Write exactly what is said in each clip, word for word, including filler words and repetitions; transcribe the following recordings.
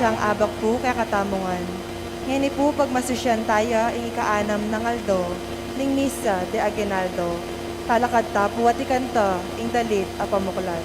Sang abak pu kekatamu ngan. Ngeni pu pagmasusyan taya ing ika-anam nang aldo ning Misa de Aguinaldo. Talakad ta pu at ikanta ing dalit a pamuklat.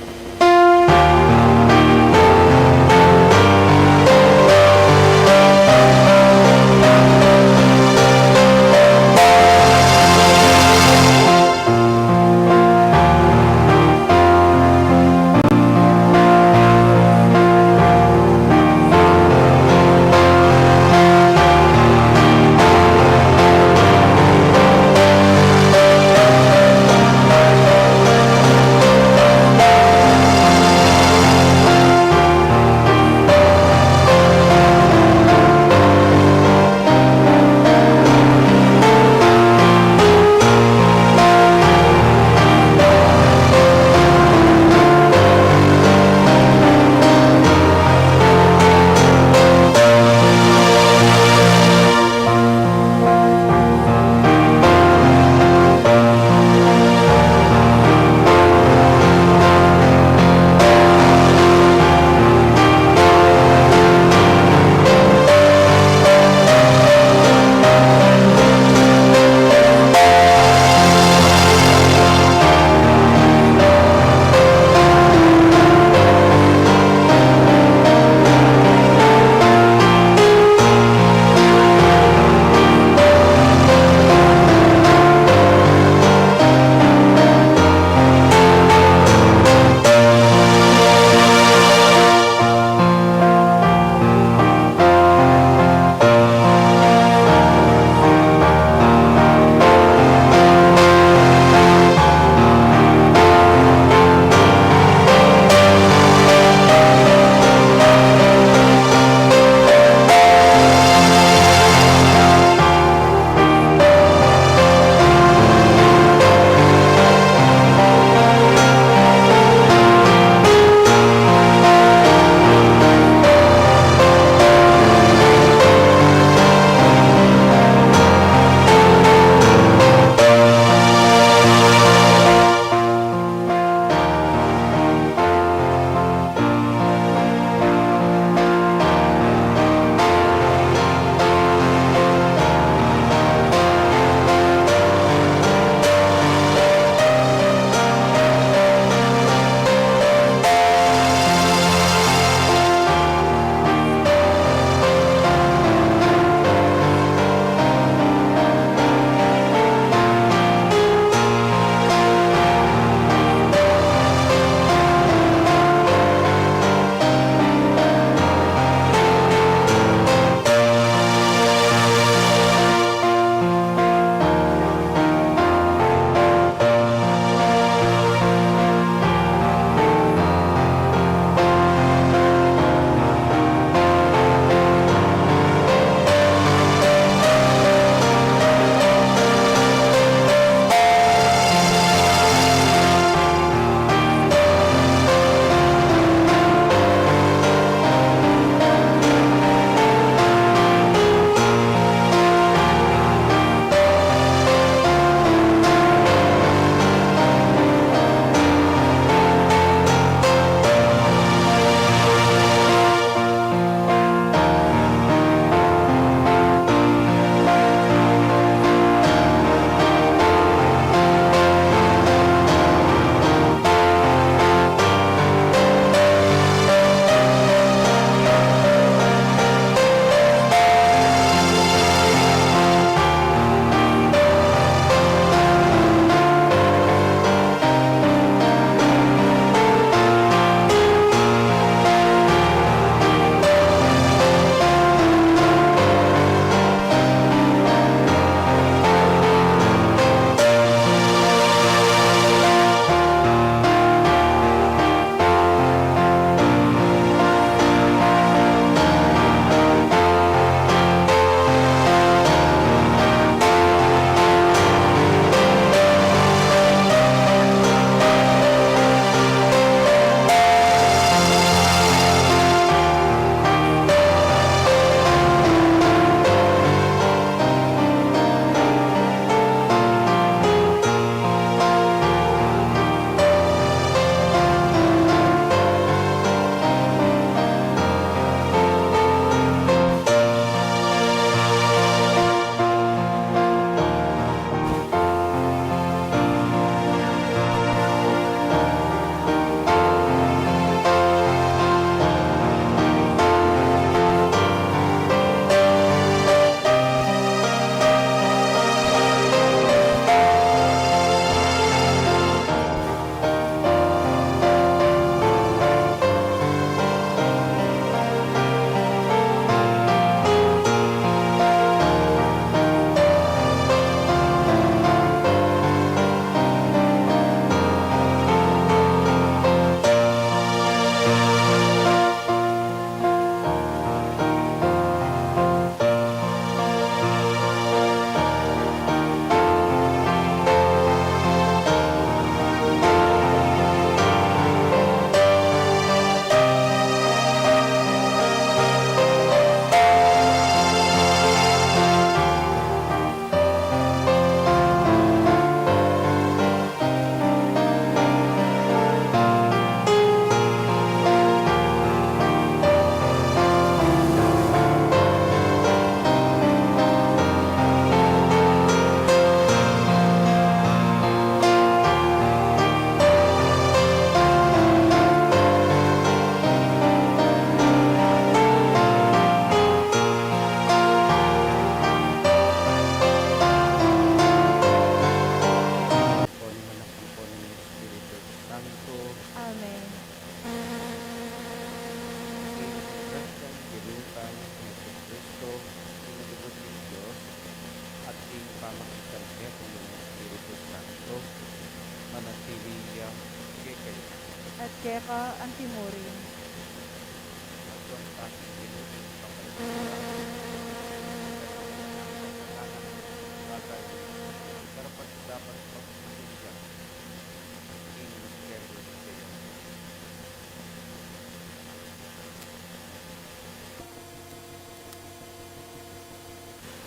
keka anti murin.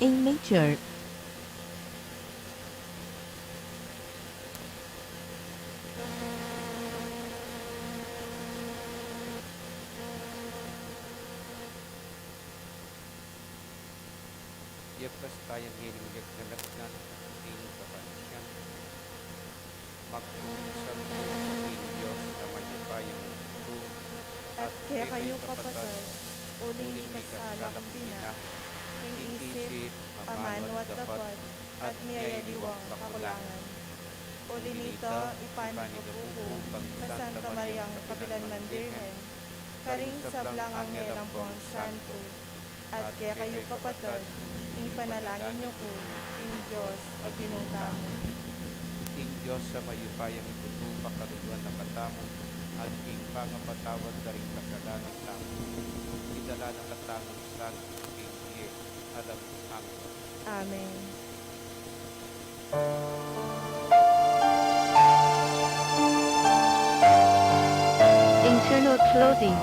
In major. Iyagkas taya ngeni ing lagyu na ning kapansian. Magkusang ing Dios a mayupayang tutu, at kekayu kapatad, uling mikasala ku na, king isip, amanu at dapat, at miyayaliwang kakulangan. Uli na nita, ipanikuku ku kang Santa Mariang kapilan man Birhen, karing sablang anghel ampong santo, at kekayu kapatad, ipanalangin yu ku king Dios a Ginu tamu. Ing Dios a mayupayang tutu pakaluluan na katamu, at king pangapatawad da ring kasalanan tamu, idala na katamu ing santo king bie alang angga. Amen. Internal clothing.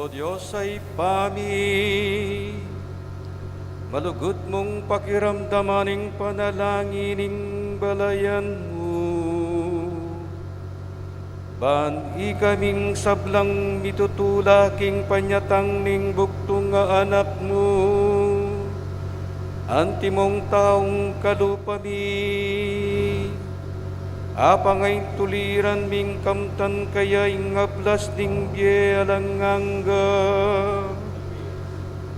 O Dios a Ibpa mi, malugud mung pakiramdaman ing panalangin ning balayan mu. Ban ikaming sablang mitutula king panyatang ning bugtung a Anak mu, antimong taung kalupa mi, apangaintuliran ming kamtan kaya ing ablas ning bie alang angga.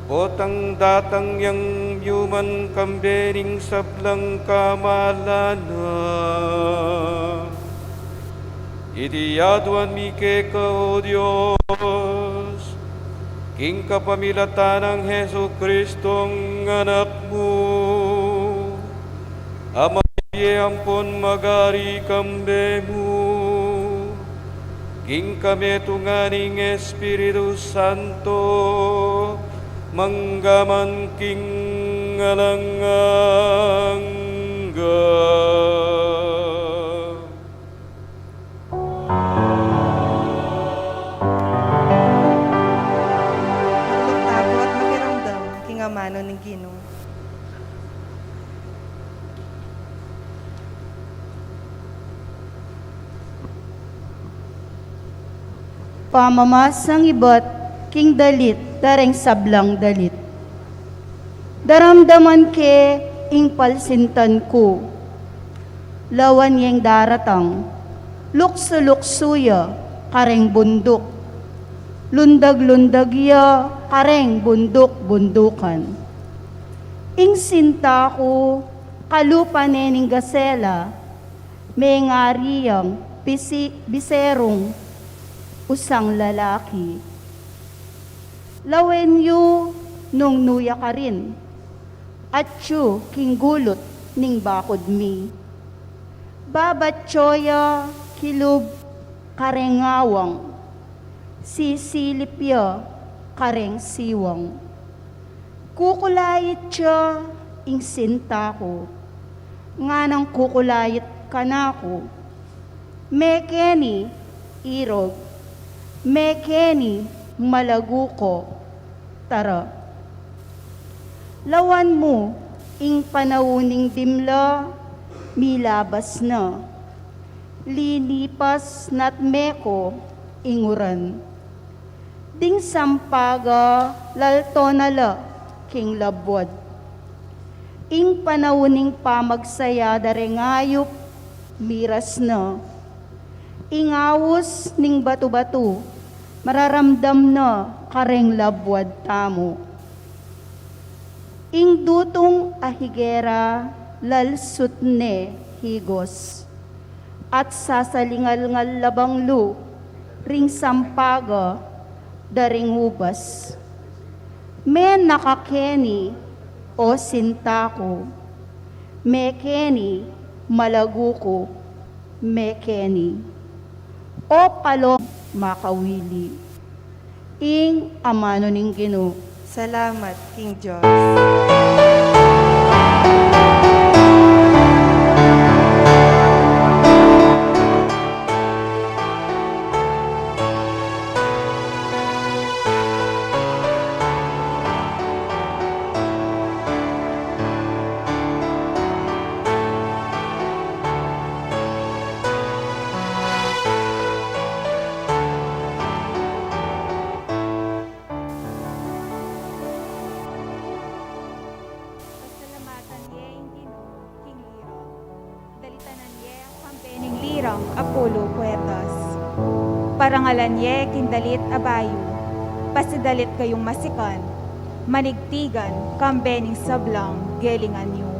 Potang datang yang miuman kambe ning sablang kamalan na. Iti aduan mi keka, O Dios, king kapamilatan nang Jesucristong Anak mu, a mabibie ampon magari kambe mu, king kametungan ning Espiritu Santo, mangga man king alang angga. Magluktabu at makiramdam king amanu ning Ginu. Pamamasang ibat king dalit da reng sablang dalit. Daramdaman ke ing palsintan ku. Lawan yeng daratang, luksu-luksu ya kareng bunduk. Lundag-lundag ya kareng bunduk-bundukan. Ing sinta ku, kalupa ne ning gasela, mengari yang bisi-, biserung usang lalaki. Lawen yu nung nu ya karin, atyu king gulut ning bakud mi. Babatyu ya kilub kareng awang, sisilip ya kareng siwang. Kukulait ya ing sinta ku, nganang kukulait kanaku. Mekeni, irog, mekeni, malagu ko, tara. Lawan mu ing panaun ning dimla, milabas na. Linipas na't meko ing uran. Ding sampaga, lalto na la king labuad. Ing panaun ning pamagsaya da reng ayup, miras na. Ing aus ning batu-batu, mararamdam na kareng labuad tamu. Ing dutung a higera, lalsut ne higos. At sasalingalngal labang lu ring sampaga da ring ubas. Menaka keni, o sinta ku, mekeni, malagu ku, mekeni. O palom makawili. Ing amanu ning Ginu. Salamat king Dios. Pasalamatan ye ing Ginu king lira. Dalitanan ye kambe ning lirang apulu kwerdas. Parangalan ye king dalit a bayu. Pasidalit kayung masikan, manigtigan kambe ning sablang gelingan yu.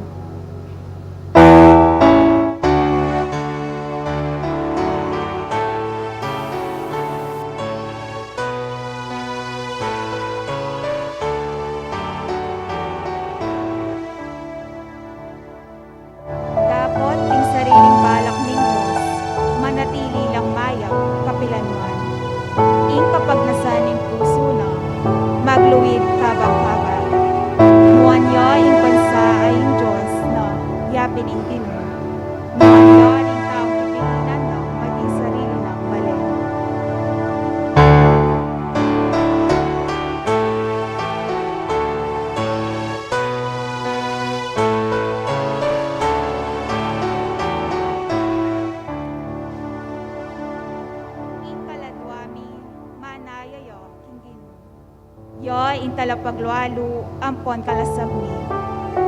Dapot ing sariling balak ning Dios, manatili lang mayap kapilanman. Ing kapagnasan ning pusu na, magluid kabang-kaba. Nuan ya ing bansa a ing Dios Ala paglualu ampon kalasag mi.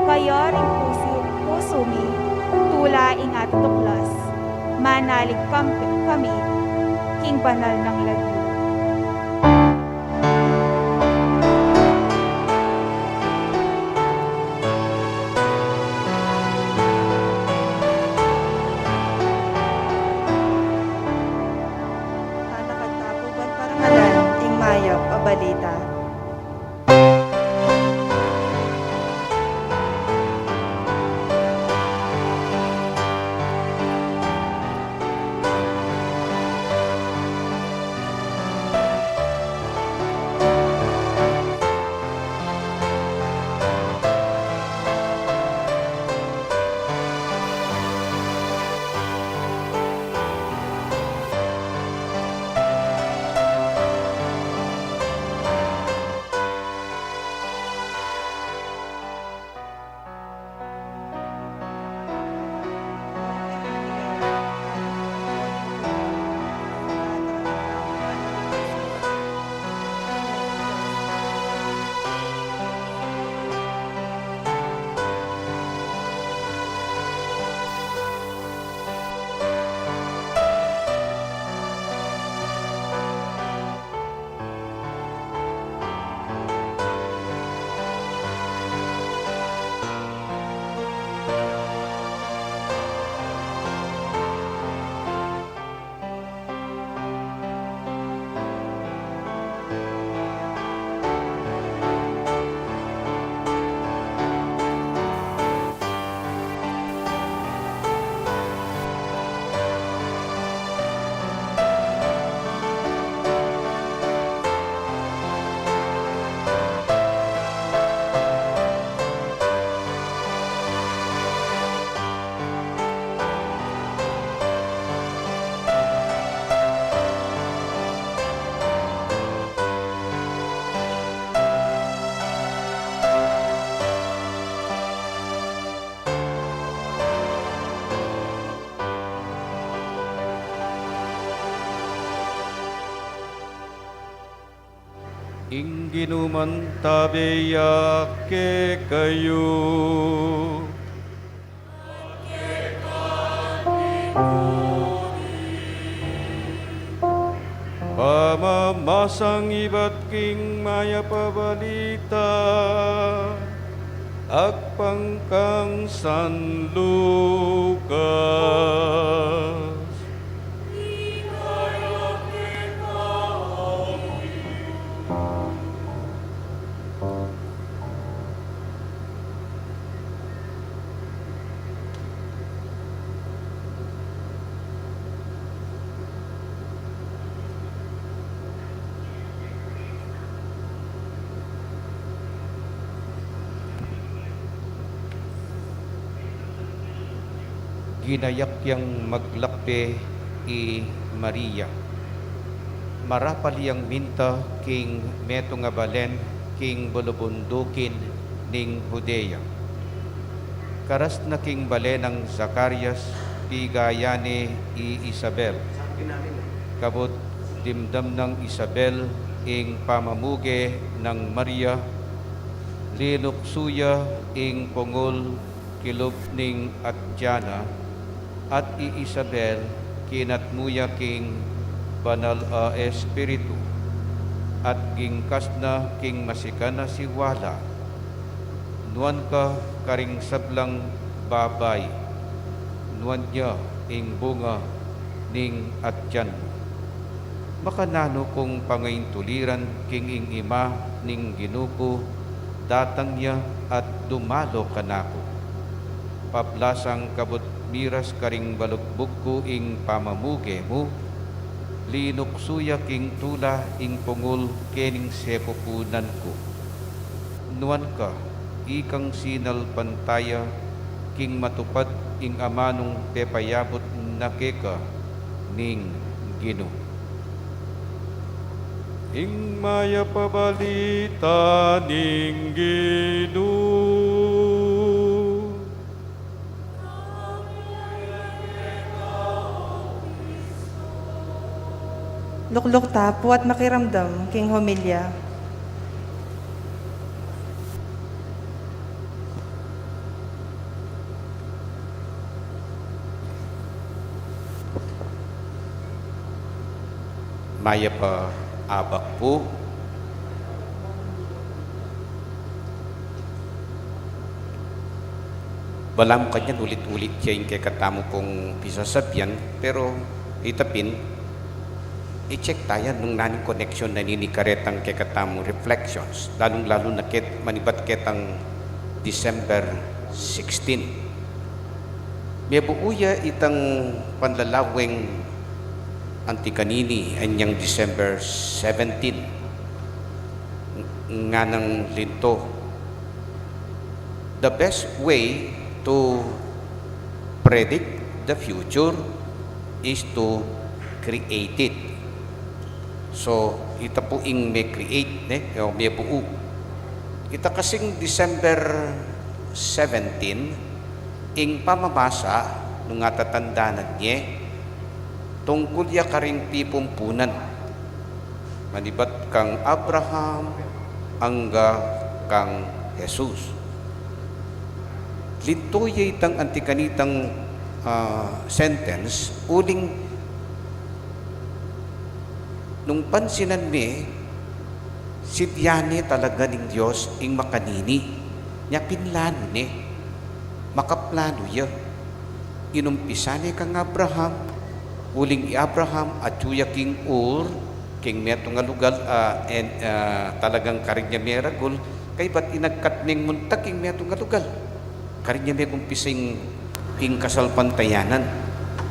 Kaya ring pusu, pusu mi, tula ing atutuklas. Manalig kam-, kami, king banal nang lagyu. Panakad tapuban parangalan ing mayap a balita. Ing Ginu mantabe ya kekayu. Pamamasang ibat king Mayap a Balita agpang kang San Lucas. Ginayak yang maglakbe i Maria. Marapal yang minta king metung a balen king bulubundukin ning Judea. Karas na king bale nang Zacarias, pigayan ne i Isabel. Kabud dimdam nang Isabel ing pamamuge nang Maria, linuksu ya ing pungul kilub ning atyan na, at i Isabel kinatmu ya king Banal a Espiritu, at gingkas na king masikan a siwala. Nuan ka karing sablang babai, nuan ya ing bunga ning atyan mu. Makananu kung pangaintuliran king ing Ima ning Ginu ku datang ya at dumalo kanaku? Pablasang kabud miras karing balugbug ku ing pamamuge mu, linuksu ya king tula ing pungul kening sepupunan ku. Nuan ka, ikang sinalpantaya king matupad ing amanung pepayabut na keka ning Ginu. Ing Mayap a Balita ning Ginu. Lukluk ta pu at makiramdam king homilya. Mayap a abak pu. Balamu kanyan ulit-ulit ya ing kekatamu pung pisasabyan, pero ita pin, i-check ta yan nung nanung koneksyon na nini karetang kekatamung reflections, lalung-lalu na ket manibat ketang December sixteen. Mebuu ya itang panlalaweng anti kanini anyang December seventeen, ng-, nganang linto, "The best way to predict the future is to create it." So, ita pu ing me-create, ne? O mebuu. Ita kasing December seventeen, ing pamamasa, nung atatandanan ye, tungkul ya karing pipumpunan. Manibat kang Abraham, angga kang Jesus. Linto ya itang anti kanitang, ah, sentence, uling nung pansinan me, sidya ne talaga ning Dios ing makanini. Nya pinlanu ne, makaplanu ya. Inumpisa ne kang Abraham, uling i Abraham atyu ya king Ur, king metung a lugal, ah, en-, ah, talagang karin ya meragul, kaybat inagkat neng munta king metung a lugal. Karin ya megumpisa ing, ing kasalpantayanan,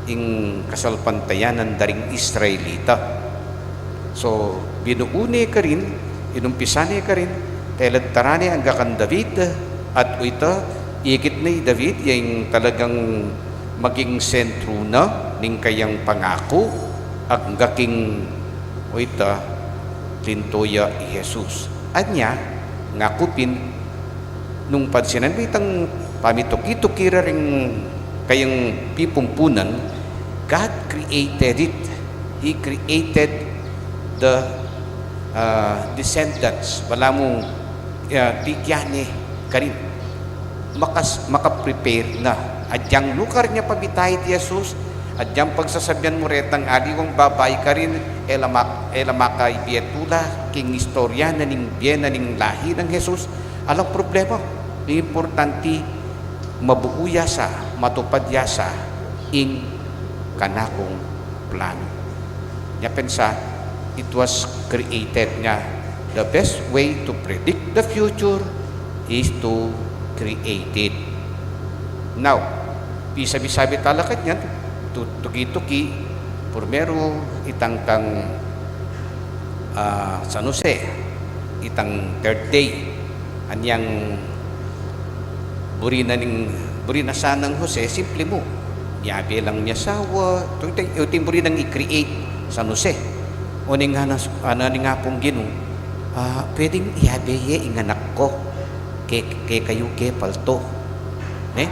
ing kasalpantayanan da ring Israelita. So, binuu ne karin, inumpisa ne karin, teledtaran ne angga kang David, at ita, ikit ne i David, ya ing talagang maging sentru na ning kayang pangaku, angga king, o ita, linto ya i Jesus. Anya, ngaku pin, nung pansinan me itang pamituki-tuki ra ring kayang pipumpunan, God created it. He created the, ah, descendants. Balamu, ah, bigyan ne karin. Makas-, maka-prepare na. Agyang nu karin ya pamitai i Jesus, agyang pagsasabian mu retang aliwang babai karin, e la mak-, e la makaibie tula king istorya na ning bie na ning lahi nang Jesus. Alang problema, ing importante, mabuu ya sa, matupad ya sa ing kanakung planu. Nya pensa, it was created, nya, the best way to predict the future is to create it. Now, pisabi-sabi tala kanyan, tu-, tuki-tuki, purmeru itang kang, ah, San Jose, itang third day, anyang buri na ning, buri na sa nang Jose, simple mu. Miyabe lang miyasawa, ito, ito, ito ing buri nang i-create San Jose. O ning ngana, ngana ning Apung Ginu, ah, pwedeng iyabe ye ing anak ko, ke, kekayu ke palto. Ne?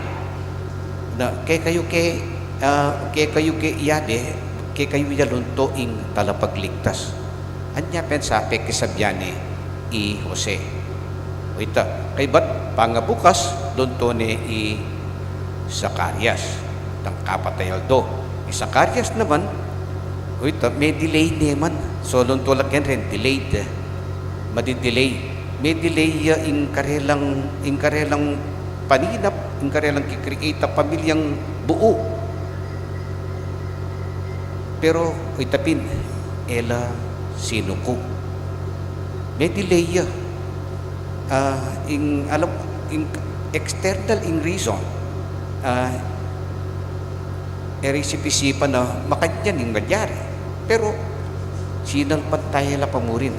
Na, kekayu ke, ah, kekayu ke iyabe, kekayu ya lunto ing talapagligtas. Anya pensa, pekisabyan ne i Jose. O ita, kaybat, pangabukas, lunto ne i Zacarias. Itang kapat a aldo. I Zacarias naman, o ita, me-delay ne man. So, lunto la ken ren, delayed. Madi-delay. Me-delay ya ing karelang, ing karelang paninap, ing karelang ki-create a pamilyang buu. Pero, o ita pin, e la sinuku. Me-delay ya. Ah, ing, alam, ing external ing reason, ah, e ra isip-isipan na makanyan ing malyari. Pero, sinalpantaya la pa mu rin.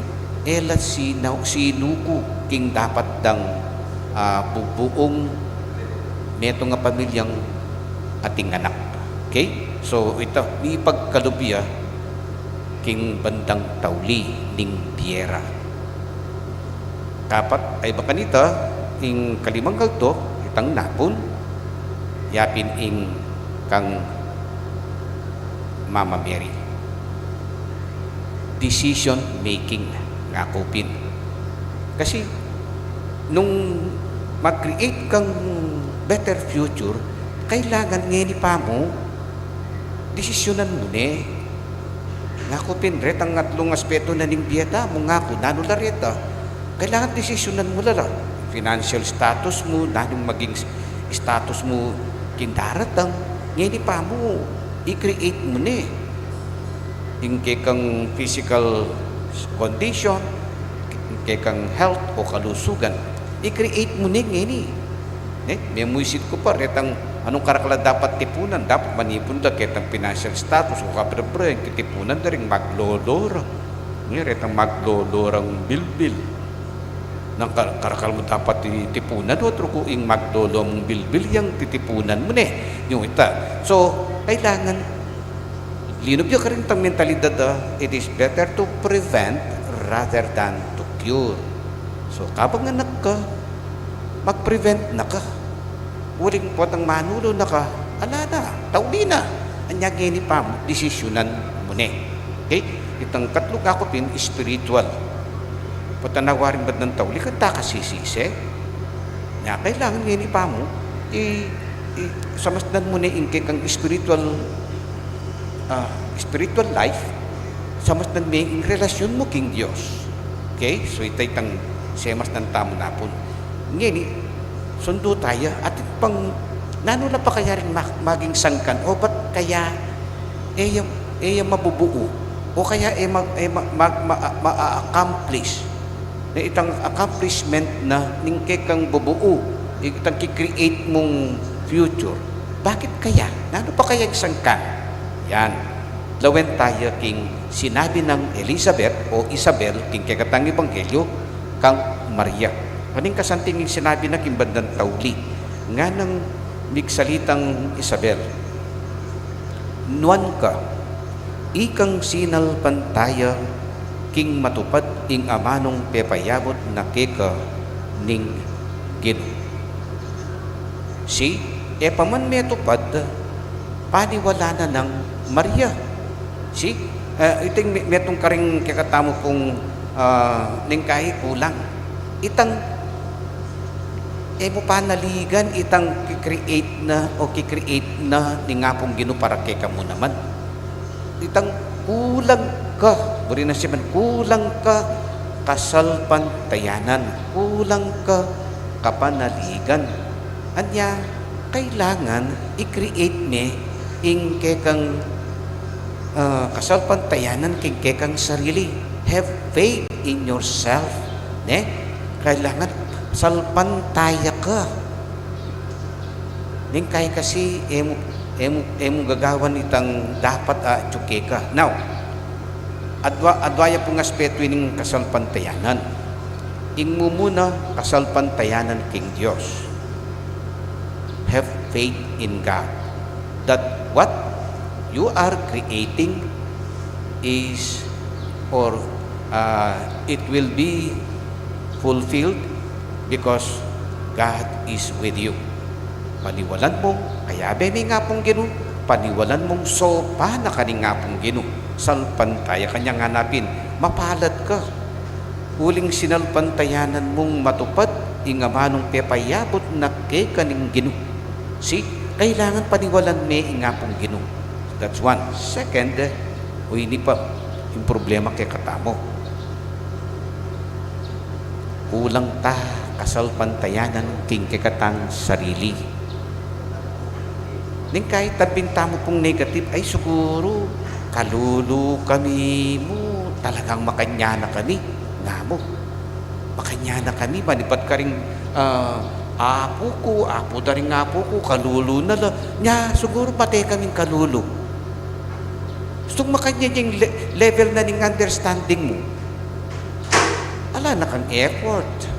E la sina-, sinuku king dapat dang, ah, bubuung metung a pamilyang ating anak. Okay? So, ita, mipagkalub ya king bandang tauli ning bie ra. Kapat, ay bakanita, ing kalimang aldo, itang napun, yapin ing kang Mama Mary. Decision making, ngaku pin. Kasi, nung mag-create kang better future, kailangan ngeni pa mu, desisyonan mu ne. Ngaku pin, retang atlung aspetu na ning bie tamu, ngaku, nanu la reta? Kailangan desisyunan mu la la. Financial status mu, nanung maging s-, status mu king daratang. Ngeni pamu, i-create mu ne. Ing kekang physical condition, ing kekang health o kalusugan, i-create mu ne ngeni. Ne? Memuisit ku pa, retang anung karakal a dapat tipunan, dapat manipun da ketang financial status, o kabra-bra, ing titipunan da ring maglolo ra. Ne, retang maglolo rang bilbil. Nang kar-, karakal mu dapat ti-, tipunan, o truku ing maglolo mung bilbil, yang titipunan mu ne. Yung ita. So, kailangan linub ya karing tang mentalidad, ah, it is better to prevent rather than to cure. So, kabang anak ka, mag-prevent na ka. Uling potang manulu na ka, ala na, tauli na. Anya ngeni pamu, desisyunan mu ne. Okay? Itang katlu, ngaku pin, spiritual. Potang nawaring bandan tauli, kanta ka sisise. Nya, kailangan ngeni pamu, i-, i-, samasdan mu ne ing kekang spiritual, ah, spiritual life, samasdan me ing relasyon mu king Dios. Okay? So, ita itang semasdan tamu napun. Ngeni, sundu taya, atin pang, nanu la pa kaya ring ma-, maging sangkan, o ba't kaya, e ya, e ya mabubuu, o kaya e ma-, e ma-, ma-, ma-, ma-accomplish. Na itang accomplishment na ning kekang bubuu, itang ki-create mung future. Bakit kaya? Nanu pa kaya ing sangkan? Yan. Lawen taya king sinabi nang Elizabeth o Isabel king kekatang ebanghelyo kang Maria. Kaning kasanting ing sinabi na king bandan tauli, nganang migsalitang Isabel, nuan ka, ikang sinalpantaya king matupad ing amanung pepayabut na keka ning Ginu. Si, e pa man metupad, paniwala na nang Maria. Si, ah, iting me-, metung karing kekatamu pung, ah, ningkayi kulang. Itang, e mu panaligan, itang ki-create na o ki-create na ning Apung Ginu para keka mu naman. Itang kulang ka, buri na siman, kulang ka kasalpantayanan, kulang ka kapanaligan. Anya, kailangan i-create me ing kekang, ah, kasalpantayanan king kekang sarili. Have faith in yourself, ne? Kailangan salpantaya ka. Ningkayi kasi, e mu, e mu, e mu gagawan itang dapat a atyu keka. Now, adwa, adwa ya pung aspetu ining kasalpantayanan. Ing mumuna, kasalpantayanan king Dios. Have faith in God that what you are creating is, or, uh, it will be fulfilled because God is with you. Paniwalan mung kayabe me ing Apung Ginu, paniwalan mung sopa na ka ning Apung Ginu, salpantaya ka. Nya ngana pin, mapalad ka. Uling sinalpantayanan mung matupad ing amanung pepayabut na keka ning Ginu. Si, kailangan paniwalan me ing Apung Ginu. That's one. Second, o ini pa ing problema kekatamu. Kulang ta kasalpantayanan king kekatang sarili. Ningkayi tambing tamu pung negative, ay, siguru kalulu kami mu, talagang makanyan na kami, nga mu. Makanyan na kami, manibat karing, ah, apu ku, apu da ring apu ku, kalulu na la. Nya, siguru pate kaming kalulu. Gustung makanyan ya ing le-, level na ning understanding mu. Ala na kang effort.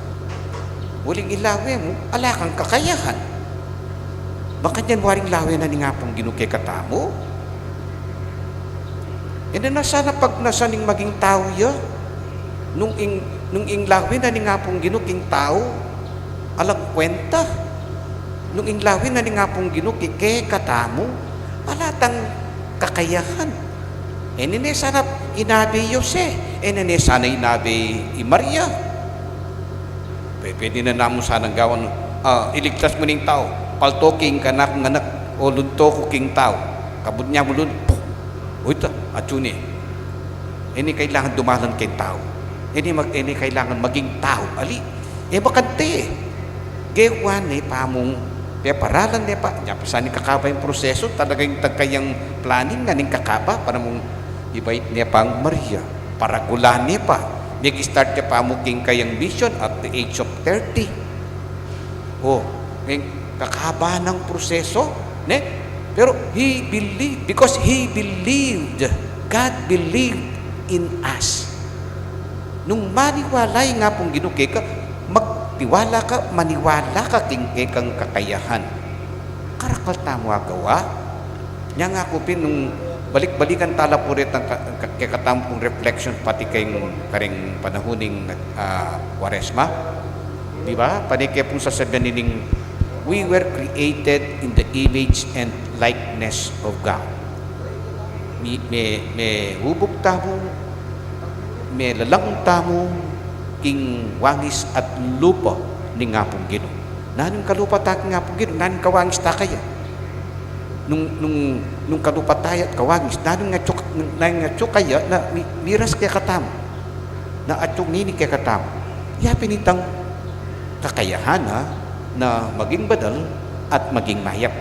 Uling ing lawe mu, ala kang kakayahan. Makanyan waring lawe na ning Apung Ginu kekatamu. E na ne sana pagnasan ing maging tau ya. Nung ing, nung ing lawe na ning Apung Ginu king tau, alang kwenta. Nung ing lawe na ning Apung Ginu ke-, kekatamu, ala tang kakayahan. E ne sana inabe i Jose, e ne sana inabe i Maria. Pwe-, pwede na namu sanang gawan, ah, iligtas mu ning tau, palto king kanakung anak, o lunto ku king tau. Kabud nya mu lun-, puk! O ita, atyu ne. E ne kailangan dumalan king tau. E ne mag-, e ne kailangan maging tau. Ali, e bakante. Gewa ne pa mung peparalan ne pa, nya pin sa ning kakaba ing proseso, talaga ing tagkayang planning na ning kakaba, para mung ibait ne pang Maria. Paragulan ne pa. Nag-start ya pa mu king kayang mission at the age of thirty. O, ing kakaba nang proseso, ne? Pero he believed, because he believed, God believed in us. Nung maniwala ing Apung Ginu keka, magtiwala ka, maniwala ka king kekang kakayahan. Karakal tamu agawa. Nya nga ku pin nung balik-balikan tala pu retang ka-, ka-, kekatamu pung reflection pati keng karing panahun ning, ah, Kuaresma. Di ba? Pane ke pung sasabian ining, "We were created in the image and likeness of God." Mi-, me-, mehubug tamu, melalang tamu king wangis at lupa ning Apung Ginu. Nanu ing kalupa ta king Apung Ginu? Nanu ing kawangis ta kaya? Nung, nung, nung kalupa taya at kawangis, nanu ing atyu, nanu ing atyu kaya na mi-, miras kekatamu, na atyu ngeni kekatamu? Ya pin itang kakayahan na, na maging banal at maging mayap.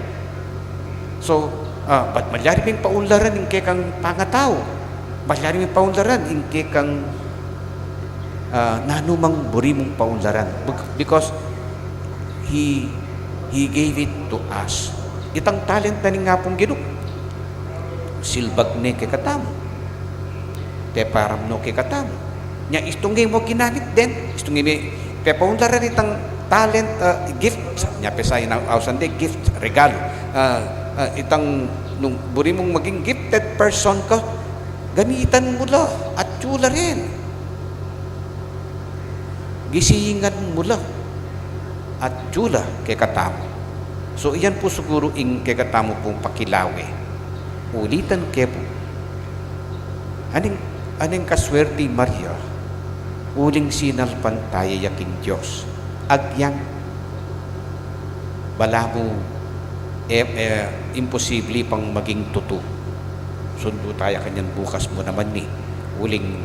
So, ah, bat malyari ming paunlaran ing kekang pangatau? Malyari ming paunlaran ing kekang, ah, nanumang buri mung paunlaran. Bec-, because he, he gave it to us. Itang talent na ning Apung Ginu, silbag ne kekatamu. Peparam no kekatamu. Nya, istung e mu ginamit den, istung e me pepaunlaran itang talent, ah, gift, nya pin sa ing ausan de, gift, regalo. Ah, ah, itang nung buri mung maging gifted person ka, gamitan mu la, atyu la rin. Gisingan mu la, atyu la kekatamu. So, iyan pu siguru ing kekatamu pung pakilawe. Ulitan ke pu. Aning, aning kaswerte i Maria, uling sinalpantaya ya king Dios. Agyang balamu, e, e, imposible pang maging tutu. Sundu taya kanyan bukas mu naman ni. Uling,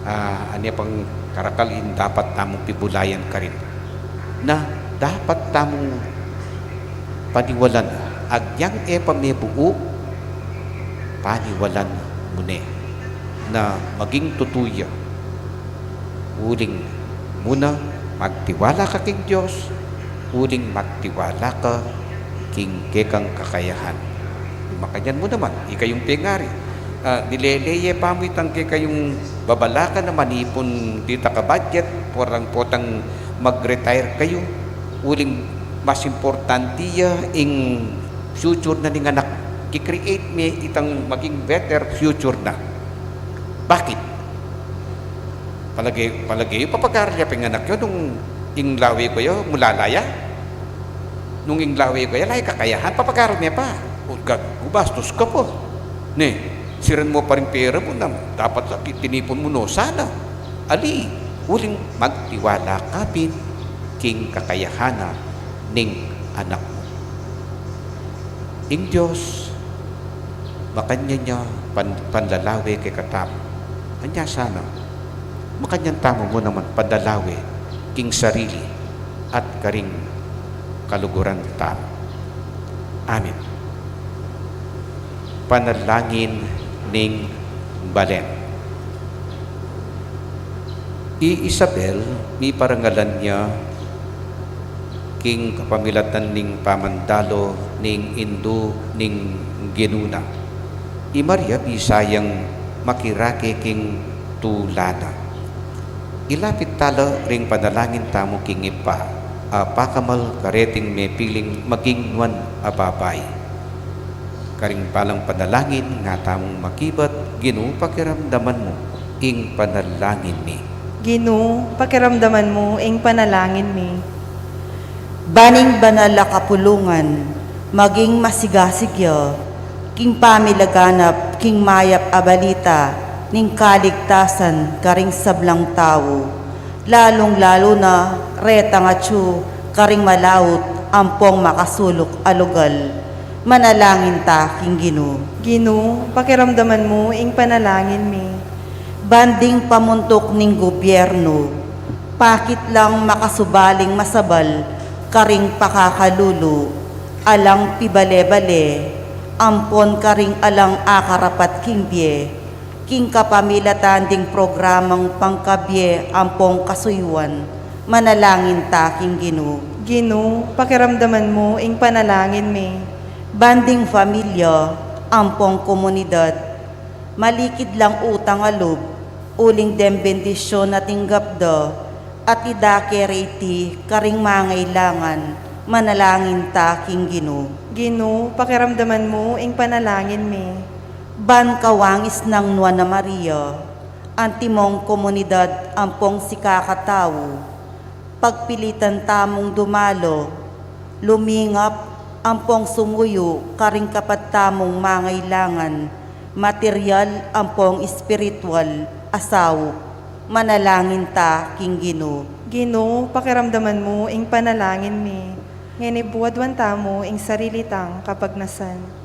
ah, anya pang karakal ing dapat tamung pibulayan karin. Na dapat tamung paniwalan, agyang e pa mebuu, paniwalan mu ne na maging tutu ya. Uling muna magtiwala ka king Dios, uling magtiwala ka king kekang kakayahan. Makanyan mu naman, ikayung pengari. Ah, nilele ye pa mu itang kekayung babalakan na manipun dita ka budget, potang, potang mag-retire kayu, uling mas importante ya ing future na ning anak. Ki-create me itang maging better future na. Bakit? Palage, palage yu, papag-aral ya pa ing anak yu nung ing lawe kaya, mulala ya? Nung ing lawe kaya, ala ya kakayahan, papag-aral me pa. O, gag-, gubastus ka pa. Ne, siran mu pa ring pera mu na dapat sa ki-, tinipun mu no sana. Ali, uling magtiwala ka pin king kakayahan na ning anak mu. Ing Dios, makanyan ya pan-, panlalawe kekatamu. Anya sana, makanyan tamu mu naman panlalawe king sarili at karing kaluguran tamu. Amen. Panalangin ning Balen. I Isabel, miparangalan ya king kapamilatan ning pamandalo ning Indu ning Ginu na. I Maria, bisa yang makirake king tula na. Ilapit tala ring panalangin tamu king Ibpa a pakamal kareting mepiling maging nuan a babai. Karing balang panalangin nga tamung makibat, Ginu, pakiramdaman mu ing panalangin mi. Ginu, pakiramdaman mu ing panalangin mi. Ban ing banal a kapulungan maging masigasig ya king pamilaganap king mayap a balita ning kaligtasan karing sablang tau, lalung-lalu na retang atyu karing malaut ampong makasuluk a lugal. Manalangin ta king Ginu. Ginu, pakiramdaman mu ing panalangin mi. Ban ding pamuntuk ning gubyernu, pakit lang makasubaling masabal karing pakakalulu, alang pibale-bale, ampon karing alang akarapat king bie, king kapamilatan ding programang pangkabie ampong kasuyuan, manalangin ta king Ginu. Ginu, pakiramdaman mu ing panalangin mi. Ban ding familia ampong komunidad, malikid lang utang a lub, uling deng bendisyun a tinggap da, at idake re iti karing mangailangan, manalangin ta king Ginu. Ginu, pakiramdaman mu ing panalangin mi. Ban kawangis nang Nuan a Maria, antimong komunidad ampong sikakatau, pagpilitan tamung dumalo, lumingap, ampong sumuyu karing kapad tamung mangailangan, material ampong espiritual a saup, manalangin ta king Ginu. Ginu, pakiramdaman mu ing panalangin mi, ngeni buadwan tamu ing sarili tang kapagnasan.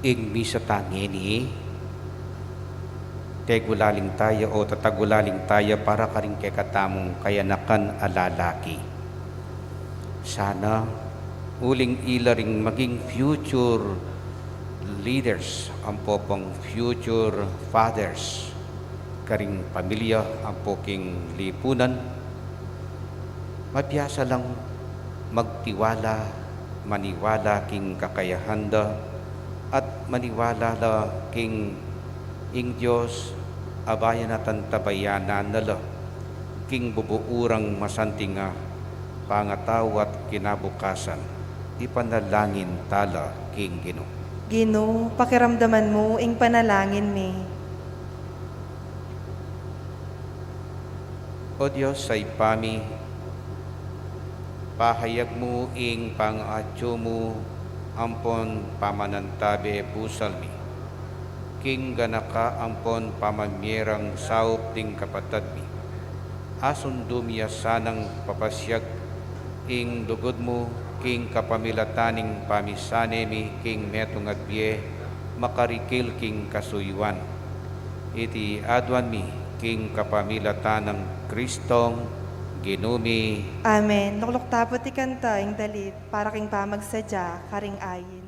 Ing misa ta ngeni, tegulaling taya o tatagulaling taya para karing kekatamung kayanakan a lalaki. Sana uling ila ring maging future leaders, ampo pang future fathers, karing pamilya, ampo king lipunan, mabiasa lang magtiwala, maniwala king kakayahan da, at maniwala la king ing Dios, abayan at antabayanan na la king bubuurang masanting a pangatau at kinabukasan, ipanalangin ta la king Ginu. Ginu, pakiramdaman mu ing panalangin mi. O Dios a Ibpa mi, pahayag mu ing pangaatyu mu ampon pamanantabe busal mi king ganaka ampon pamamierang saup ding kapatad mi. Asundu mi a sanang papasiag ing lugud mu king kapamilatan ning pamisane mi king metung a bie, makarikil king kasuyuan. Iti aduan mi king kapamilatan nang Kristong Ginu mi. Amen. Lukluk tamu pu ing kanta, ing dalit para king pamagsadya karing ayin.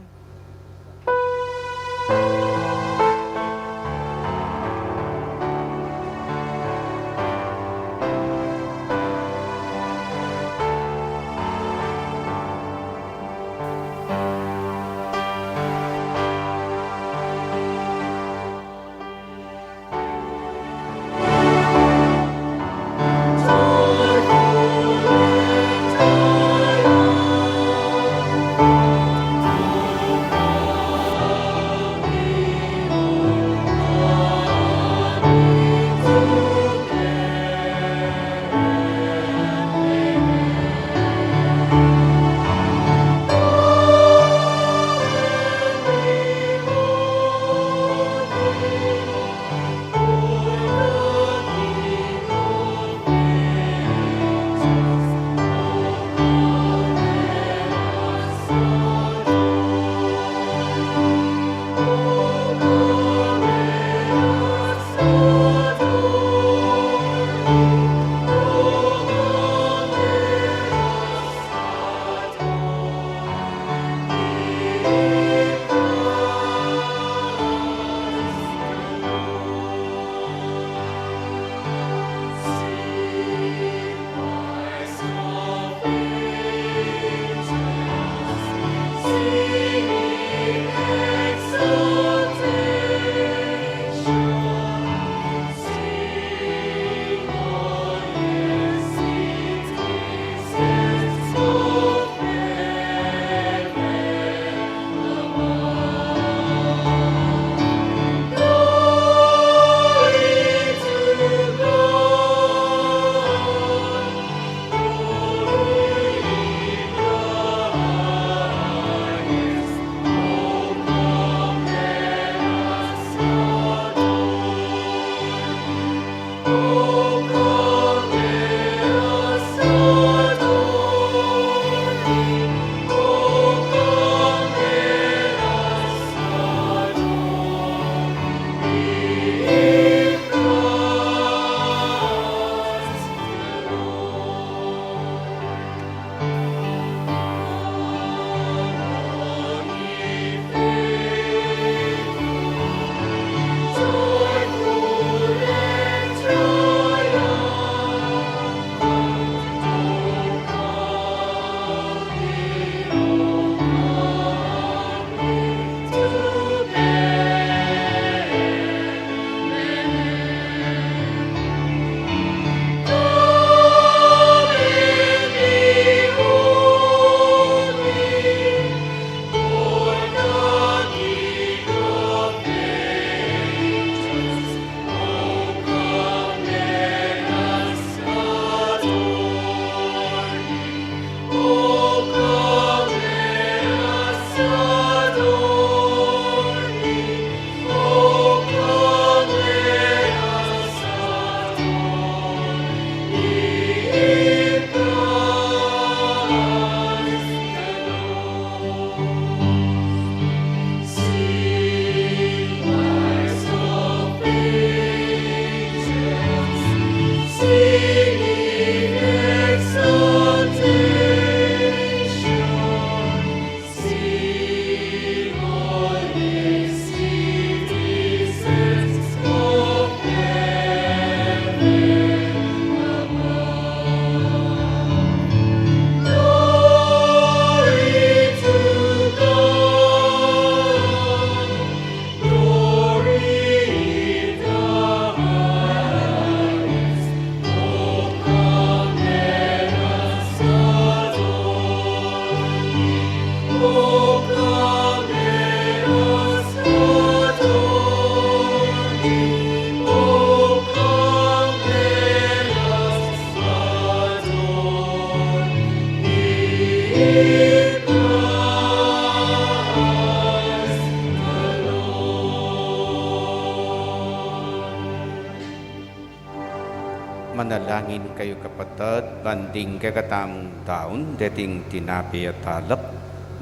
Manalangin kayu, kapatad, ban ding kekatamung daun deting tinape at alak,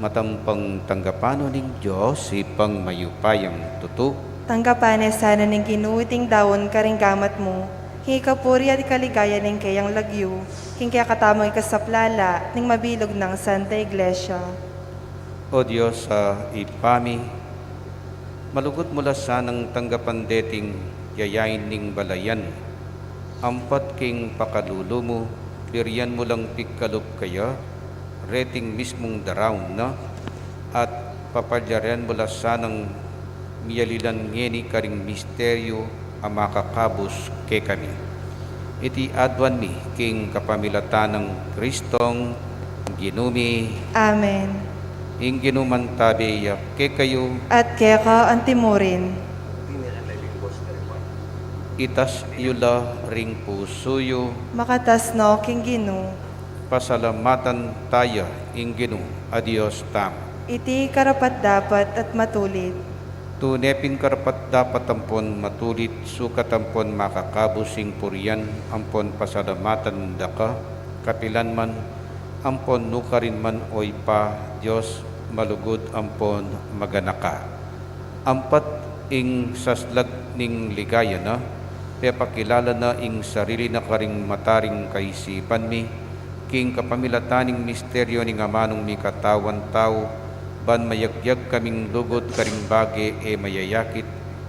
matampang tanggapan no ning Dios, Ibpang mayupayang tutu. Tanggapan ne sana ning Ginu iting daun karing gamat mu, king ikapuri at ikaligayan ning keyang lagyu, king kekatamung ikasaplala ning mabilug nang Santa Iglesia. O Dios a Ibpa mi, malugud mu la sanang tanggapan deting yayain ning balayan, ampat king pakalulu mu, birian mu lang pigkalub kaya reting mismung daraun na, at papalyaran mu la sanang miyalilan ngeni karing misteryu a makakabus kekami. Iti aduan mi king kapamilatan nang Kristong Ginu mi. Amen. Ing Ginu mantabe ya kekayu. At keka antimurin. Itas yu la ring pusu yu. Makatas no king Ginu. Pasalamatan taya ing Ginu a Dios tamu. Iti karapat-dapat at matulid. Tune pin karapat-dapat ampon matulid, sukat ampon makakabus ing purian ampon pasalamatan daka, kapilan man, ampon nukarin man, o Ibpa, Dios malugud ampon maganaka. Ampat ing saslag ning ligaya na, pepakilala na ing sarili na karing mata ring kaisipan mi, king kapamilatan ning misteryu ning amanung mikatawan tau, ban mayagyag kaming lugud karing bage e mayayakit,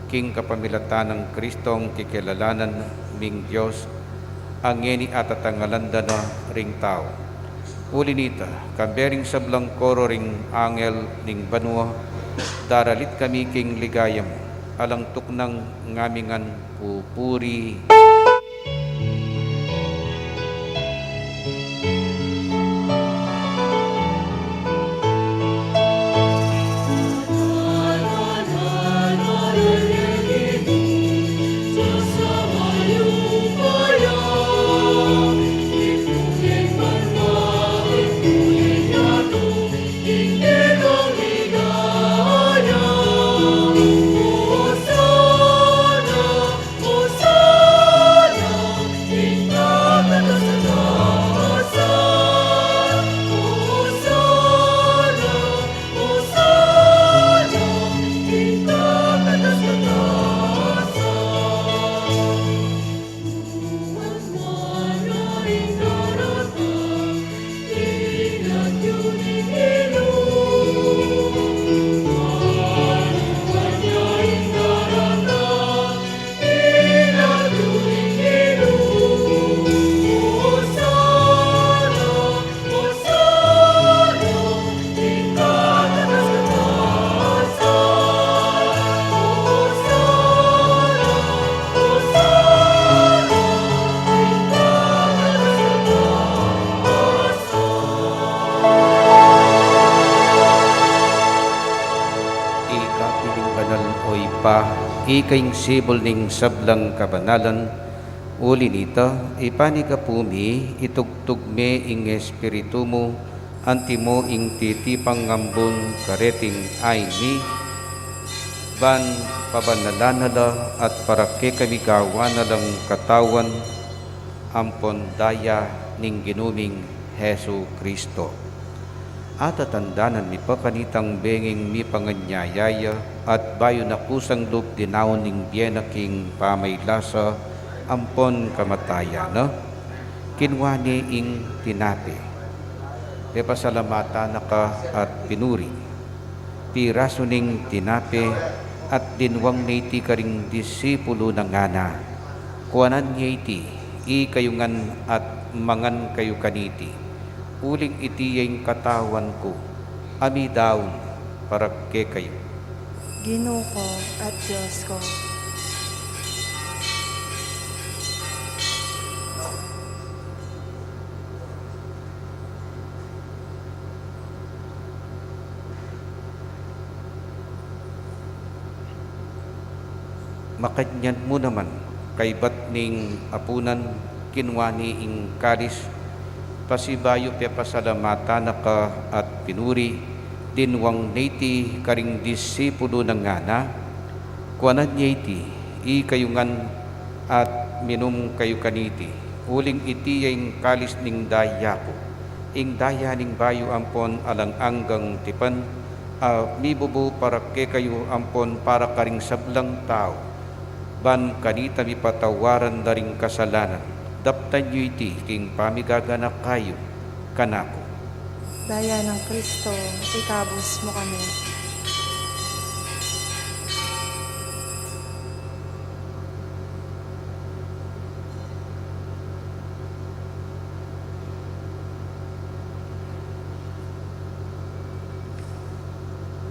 king kapamilatan nang Kristong kikilalanan ming Dios, a ngeni atatangalan da na ring tau. Uli nita, kambe ring sablang koro ring angel ning banua, daralit kami king ligaya mu, alang tuknang ngamingan pupuri. Ika pin ing banal, o Ibpa, ika ing sibul ning sablang kabanalan. Uli nita, ipanyawad mi, itugtug me ing Espiritu mu, antimo ing titipang ambun kareting ain mi, ban pabanalan na la at para kekami gawan na lang katawan ampon daya ning Ginu ming Jesu Kristo. Atatandanan mi pa kanitang benging mipanganyaya ya, at bayu na kusang lub dinaun ing bie na king pamaylasa ampon kamatayan na, kinua ne ing tinape, pepasalamatan na ka at pinuri, pirasu neng tinape, at dinwang na iti karing disipulu na, ngana: Kuanan ye iti, ikayu ngan, at mangan kayu kaniti, uling iti ya ing katawan ku, a midaun para kekayu. Ginu ku at Dios ku. Makanyan mu naman, kaybat ning apunan, kinua ne ing kalis, pasibayu pepasalamatan na ka at pinuri, dinwang ne iti karing disipulu na ngana, kuanan ye iti, ikayu ngan at minum kayu kaniti, uling iti ya ing kalis ning daya ku, ing daya ning bayu ampon alang anggang tipan, a mibubu para kekayu ampon para karing sablang tau, ban kanita mipatawaran da ring kasalanan. Daptan yu iti king pamigaganaka yu kanaku. Daya nang Kristo, ikabus mu kami.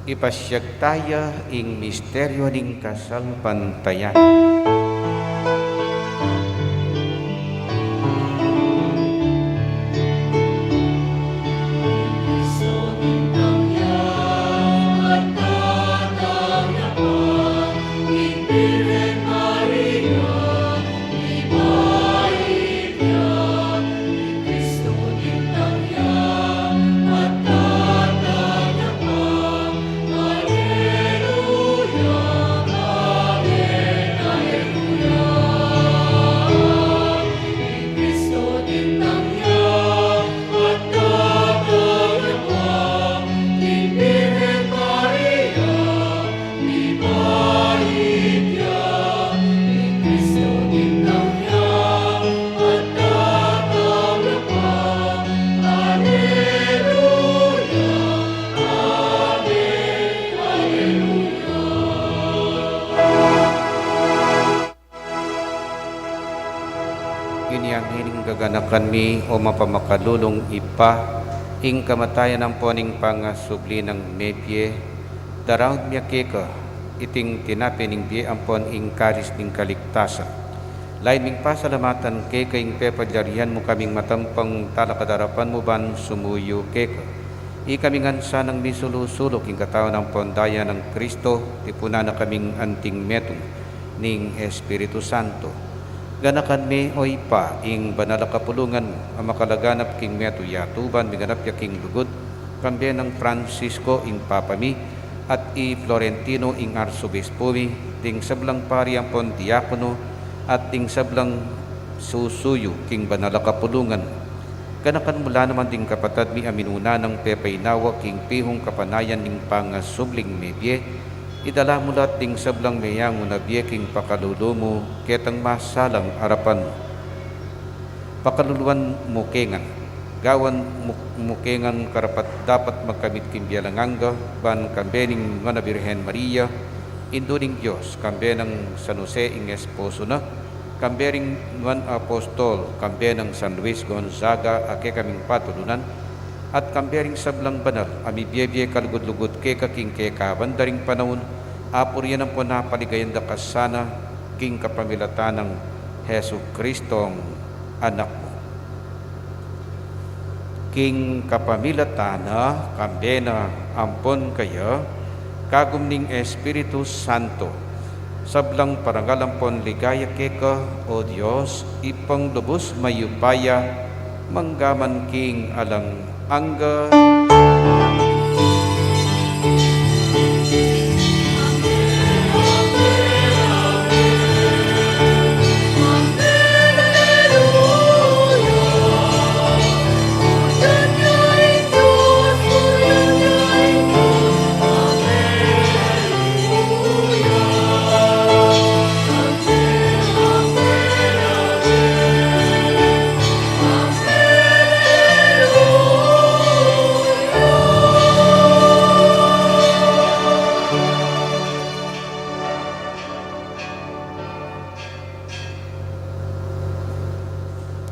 Ipasiag taya ing misteryo ning kasalpantayanan. Inya ngening gaganakan mi, o mapamakalulung Ibpa, ing kamatayan ampon ing pangasubli nang mebie, daraun mi keka iting tinape ning bie ampon ing kalis ning kaligtasan. Lain ming pasalamatan keka ing pepalyarian mu kaming matampang talakad arapan mu ban sumuyu keka. Ikami ngan sanang misulu-sulu king katawan ampon daya nang Kristo, tipunan na kaming anting metung ning Espiritu Santo. Ganakan me, o Ibpa, ing banal a kapulungan mu a makalaganap king metung yatu ban miganap ya king lugud, kambe nang Francisco ing Papa mi, at i Florentino ing Arsobispo mi, ding sablang pari ampon diakono, at ding sablang susuyu king banal a kapulungan mu. Ganakan mu la naman ding kapatad mi a minuna nang pepainawa king pihung kapanayan ning pangasubling mebie, idala mu la at ding sablang meyangu na bie king pakalulu mu, ketang masalang arapan mu. Pakaluluan mu ke ngan, gawan mu, mu ke ngan karapat-dapat magkamit king bie alang angga, ban kambe ning Nuan a Birhen Maria, Indu ning Dios, kambe nang San Jose ing esposo na, kambe ring nuan a apostol, kambe nang San Luis Gonzaga a kekaming patulunan, at kambe ring sablang banal a mibie-bie kalugud-lugud keka king kekaban da ring panaun, apurian ampon apaligayan da ka sana king kapamilatan nang Jesucristong Anak mu. King kapamilatan na, kambe na, ampon keya, kagum ning Espiritu Santo, sablang parangal ampon ligaya keka, o Dios, Ibpang lubus mayupaya, mangga man king alang angga.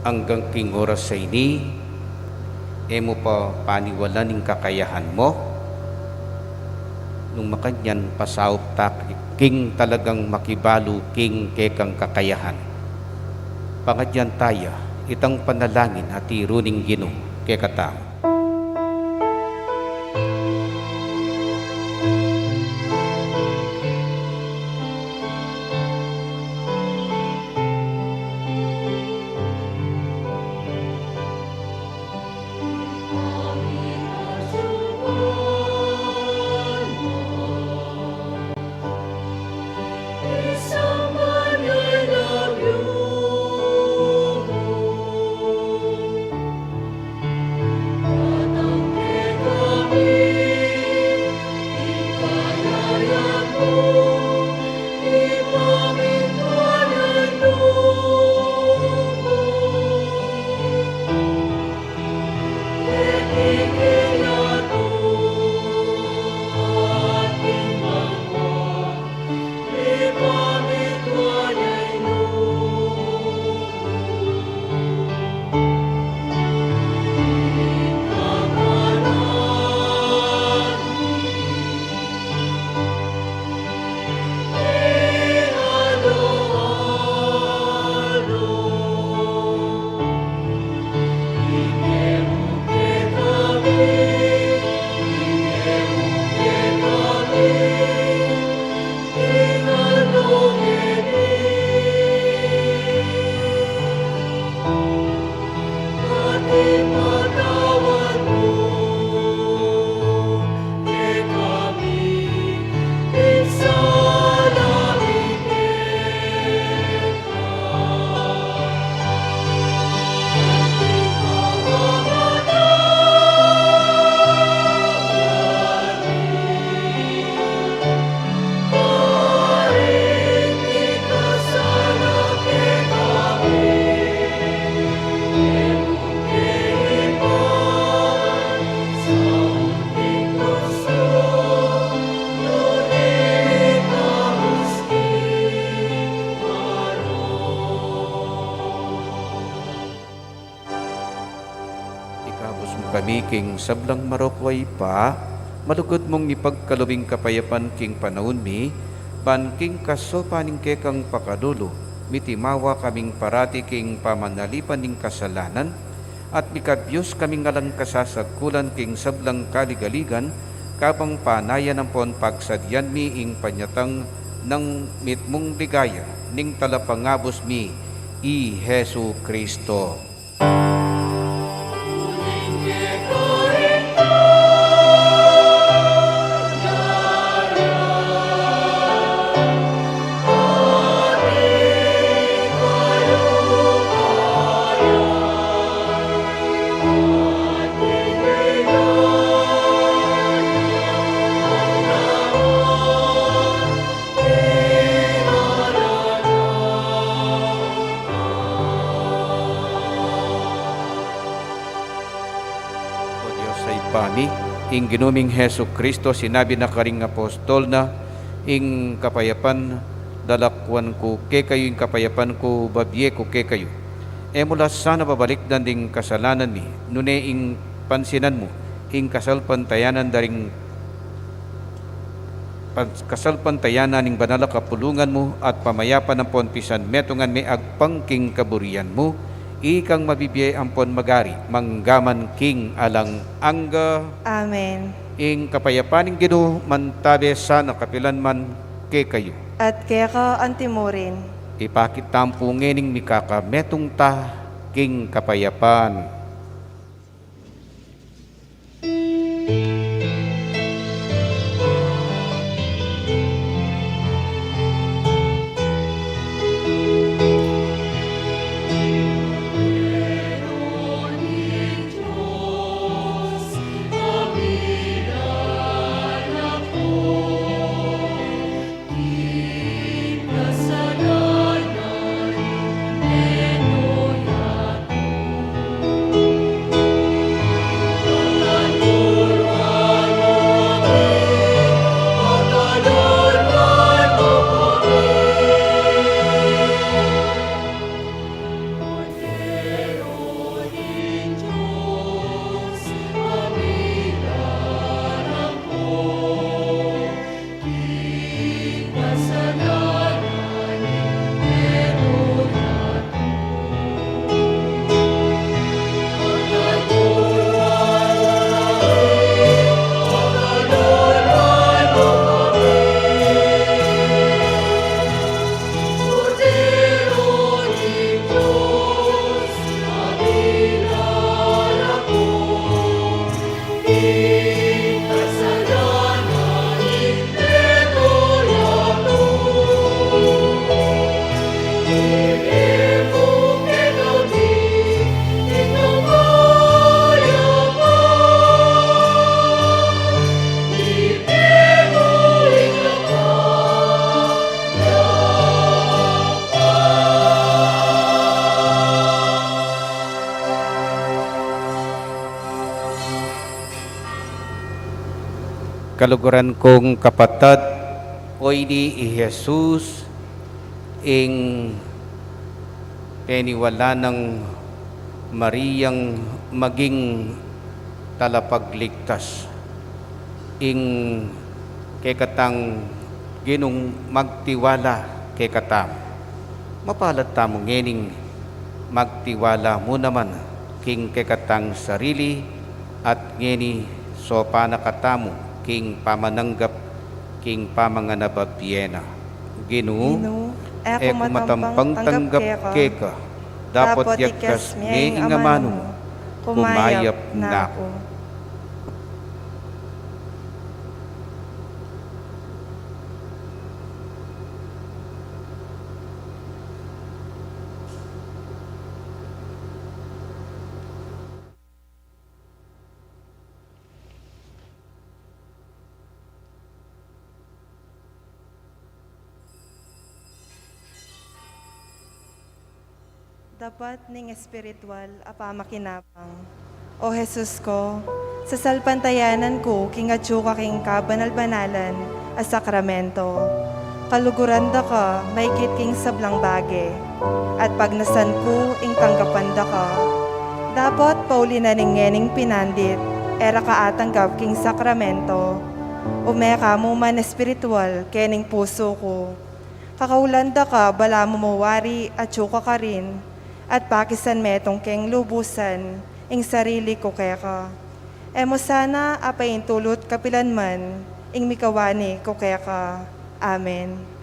Anggang king oras a ini, e mu pa paniwalan ing kakayahan mu? Nung makanyan, pasaup ta king talagang makibalu king kekang kakayahan. Pangadyan taya itang panalangin a tiru ning Ginu kekatamu. Kami king sablang marok a Ibpa, malugud mung ipagkalub ing kapayapan king panaun mi, ban king kasaupan ning kekang pakalulu, mitimawa kaming parati king pamanalipan ning kasalanan, at mikabius kaming alang kasasagkulan king sablang kaligaligan, kabang panayan ampon pagsadian mi ing panyatang nang mitmung ligaya ning Talapangabus mi, i Jesu Cristo. O Dios a Ibpa mi, ing Ginu ming Jesu Cristo, sinabi na karing apostol na, ing kapayapan lalakuan ku kekayu, ing kapayapan ku babie ku kekayu. E mu la sana babalikdan ding kasalanan mi, nune ing pansinan mu ing kasalpantayanan da ring pas-, kasalpantayanan ning banal a kapulungan mu at pamayapan ampon pisanmetungan me agpang king kaburian mu, ikang mabibie ampon magari manggaman king alang angga. Amen. Ing kapayapan ning Ginu mantabe sana kapilan man kekayu. At keka antimurin. Ipakit tampu ngening mikakametung ta king kapayapan. Kaluguran kung kapatad, o ini i Jesus, ing peniwala nang Mariang maging talapagligtas, ing kekatang Ginung magtiwala kekatamu. Mapalad tamu ngening magtiwala mu naman king kekatang sarili at ngeni sopan na katamu king pamananggap king pamanganababie na. Ginu, Ginu, e ku matampang tanggap keka, dapot yagkas me ing amanu mu, kumayap na ku. Dapat ning espiritual a pamakinabang. O Jesus ko, sasalpantayanan ku king atyu ka king kabanal-banalan a sakramento. Kaluguran da ka maigit king sablang bage, at pagnasan ku ing tanggapan da ka Dapot pauli na ning ngening pinandit, e ra ka atanggap king sakramento, ume ka mu man espiritual kening pusu ku. Kakaulan da ka balamu mu wari atyu ka karin, at pakisan metung keng lubusan ing sarili ku keka. E mu sana apaintulut kapilan man ing mikawani ku keka. Amen.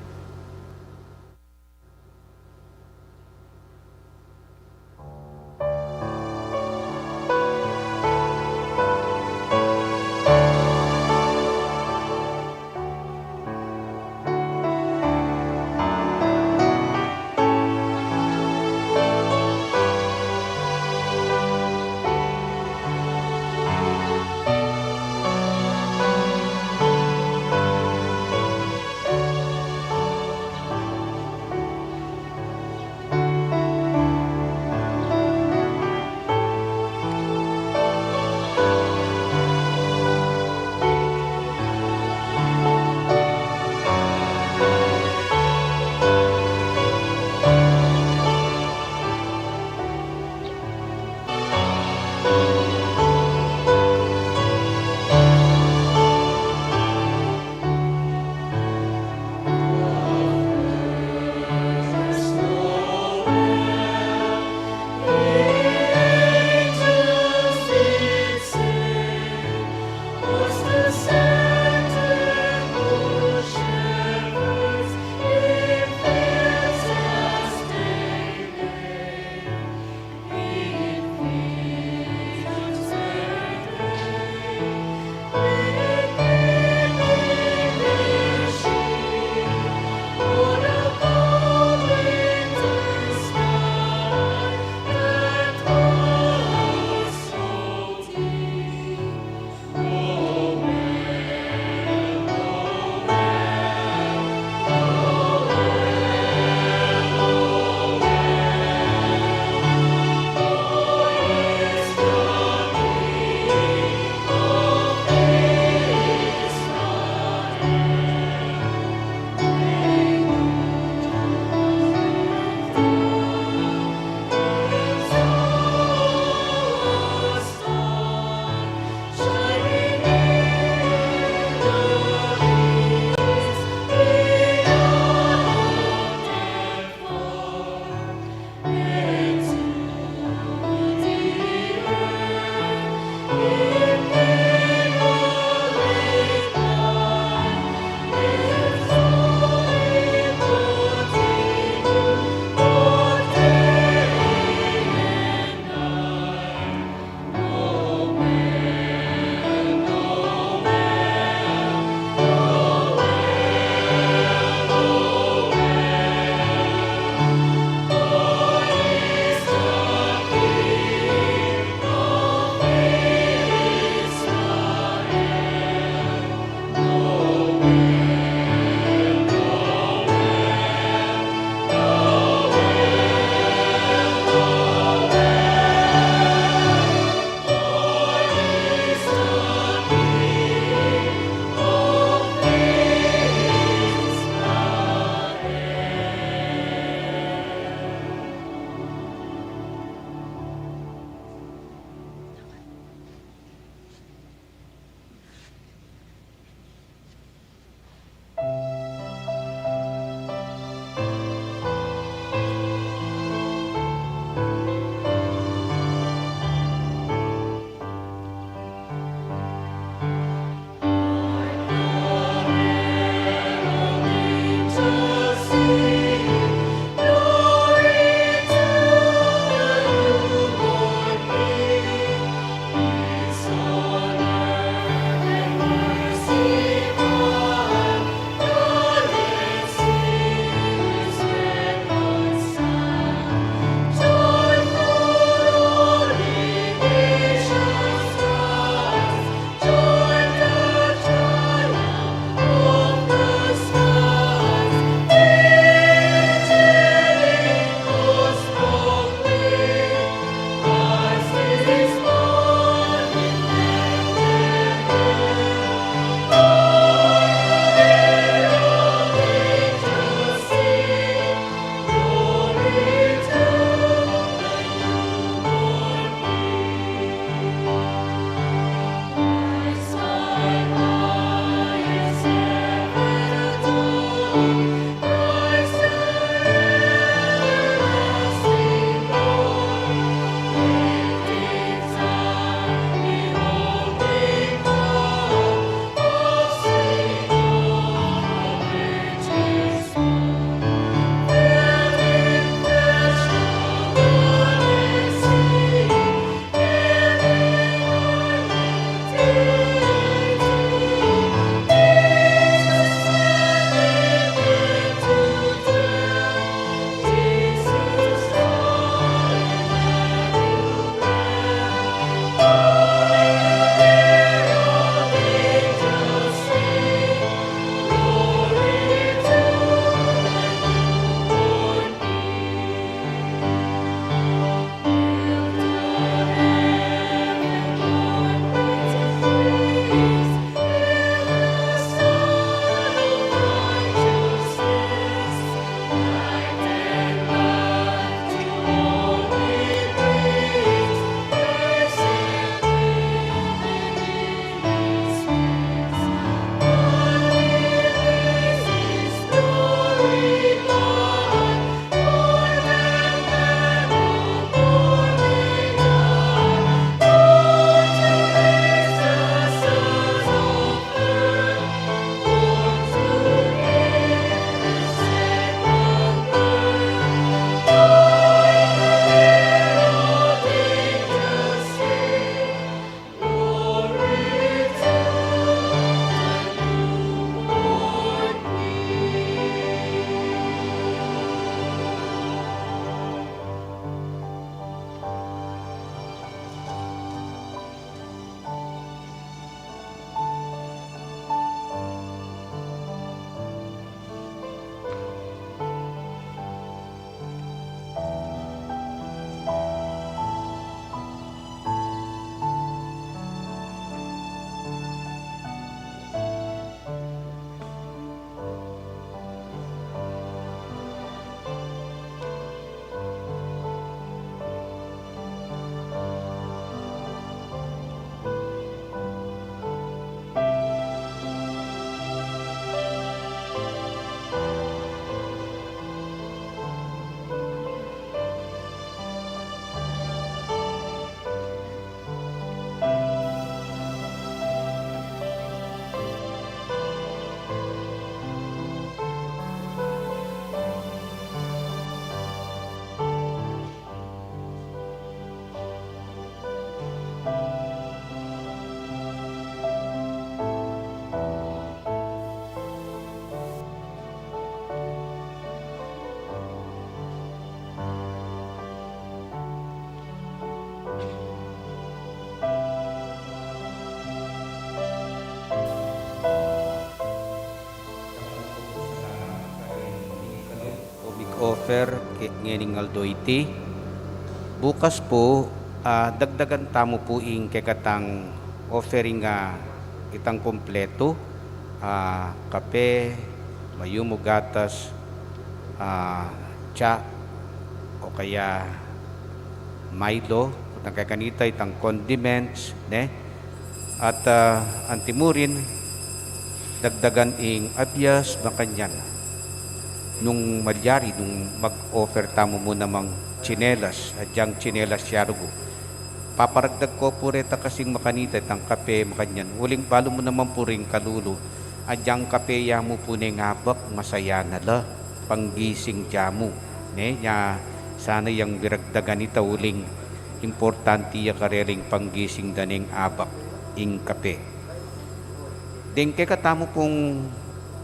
Offer ke-, ngening aldo iti. Bukas pu, ah, dagdagan tamu pu ing kekatang offering, ah, itang kumpletu, ah, kape, mayumu, gatas, ah, tsa, o kaya Milo, kutang kekanita, itang condiments, ne? At, ah, antimurin, dagdagan ing abias, makanyan. Nung malyari, nung mag-offer tamu mu namang tsinelas, adyang tsinelas ya rugu. Paparagdag ko pu reta kasing makanita, itang kape, makanyan. Uling balu mu naman pu ring kalulu, adyang kape ya mu pu neng abak, masaya na la, panggising ya mu. Ne, nya sana yang miragdagan ita uling importante ya karela ing panggising da neng abak, ing kape. Deng kekatamu pung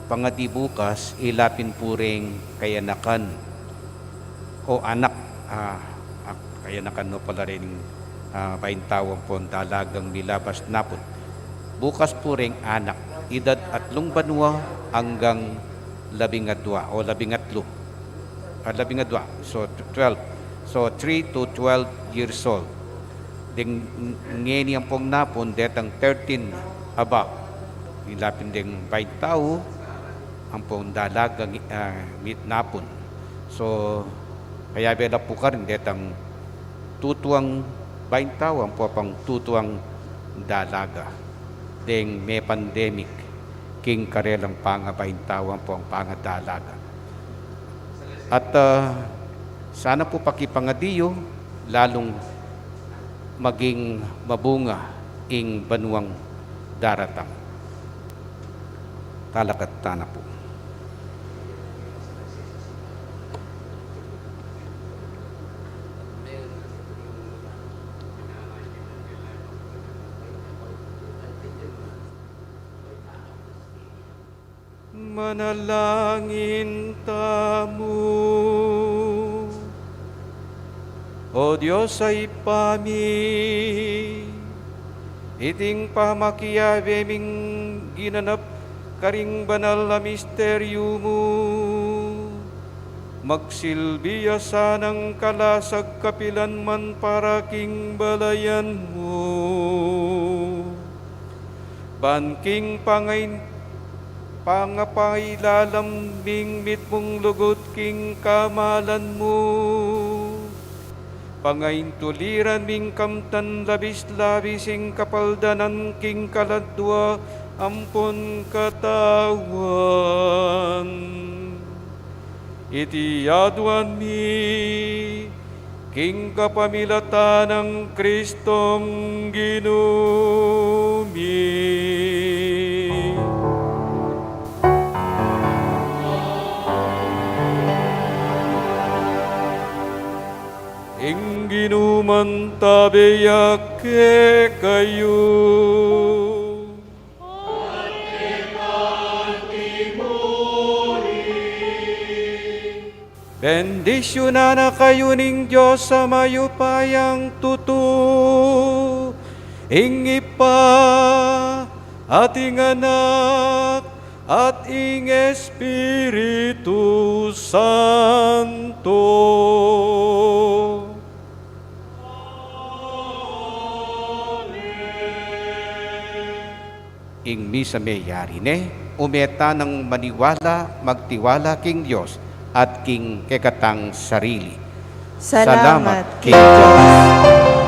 pangadi bukas, ila pin pu reng kayanakan o anak, ah, ah, kayanakan no pala rin, ah, baintau ampong dalagang milabas napun. Bukas pu reng anak, idad atlung banua anggang labing adua o labing atlu. Ah, labing adua. So, tw-, twelve. So, three to twelve years old. Deng ng-, ngeni ampong napun, detang thirteen above. Ila pin deng baintau ampong dalagang, ah, mit napun. So, kayabe la pu karin detang tutuang baintau ampo pang tutuang dalaga. Deng me pandemic, king karelang pangabaintau ampong pangadalaga. At, ah, sana pu pakipangadi yu, lalung maging mabunga ing banuang daratang. Talakad tana pu. Manalangin tamu. O Dios a Ibpa mi, iting pamakiabe ming ginanap karing banal a misteryu mu, magsilbi ya sanang kalasag kapilan man para king balayan mu. Ban king pangain-, pangapailalam ming mitmung lugud king kamalan mu, pangaintuliran ming kamtan labis-labis ing kapaldanan king kaladua ampon katawan. Iti aduan mi king kapamilatan nang Kristong Ginu mi. Ing Ginu mantabe ya kekayu. Bendisyunan na kayu ning Dios a mayupayang tutu, ing Ibpa, at ing Anak, at ing Espiritu Santo. Ing misa meyari ne, ume tanang maniwala, magtiwala king Dios at king kekatang sarili. Salamat king Dios.